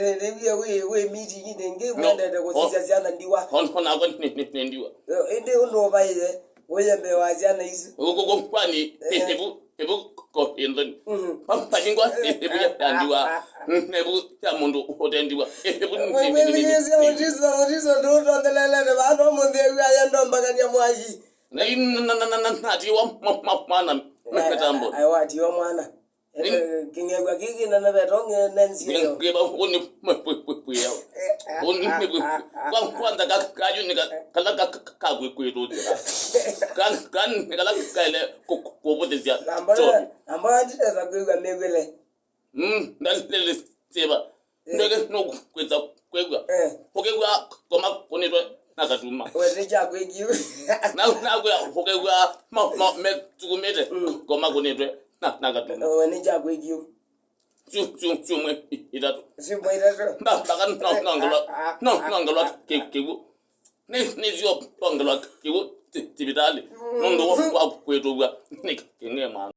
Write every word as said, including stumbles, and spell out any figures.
Nĩw'ie wĩ, wĩ meeting-inĩ ĩngĩ, no, mwendete kũsisya syana ndiwa. Onakwa nĩ ndiwa. Ĩndĩ ũndũ ũvaĩe, ũye mbee wa syana isu. Kwani ĩvu, ĩvu ko ĩnthoni. Pamanyingwa ĩvu ya ndiwa. Nevu ya mũndũ ũtendiwa. Ĩvu nĩ. Wĩwĩsya mũtiso, mũtiso ndũũtondhelelete vano mũnthĩ ew'aye ndombakany'a mwaki. Na ina na na na na natiwa mwana mĩtambo. Ayo atiwa mwana. Kĩng'ew'a kĩkĩ na na veto nge nenzi yo. Ngĩva ũni kwĩyao. Ũni kwa kwanza ka kayu ni kala ka ka kwĩtũthya. Kan kan ni kala kaile kũvũthĩsya. Namba namba nditesa kwĩw'a mĩwĩle. Mm, ndalele seva. Ndeke no kwĩsa kwĩw'a. Ũkĩw'a koma kũnĩtwe na katuma. Wene kya kwĩkiu. Na na kwĩa ũkĩw'a ma ma me tukumĩte koma kũnĩtwe na na katuma. Wene kya kwĩkiu. Sio sio sio mwe itatu. Sio mwe itatu. Mba mpaka no no ngalo no no ngalo kiwu. Ni ni sio ngalo kiwu sipitali. Nũndũ wa kwĩtũw'a ni kĩng'ema.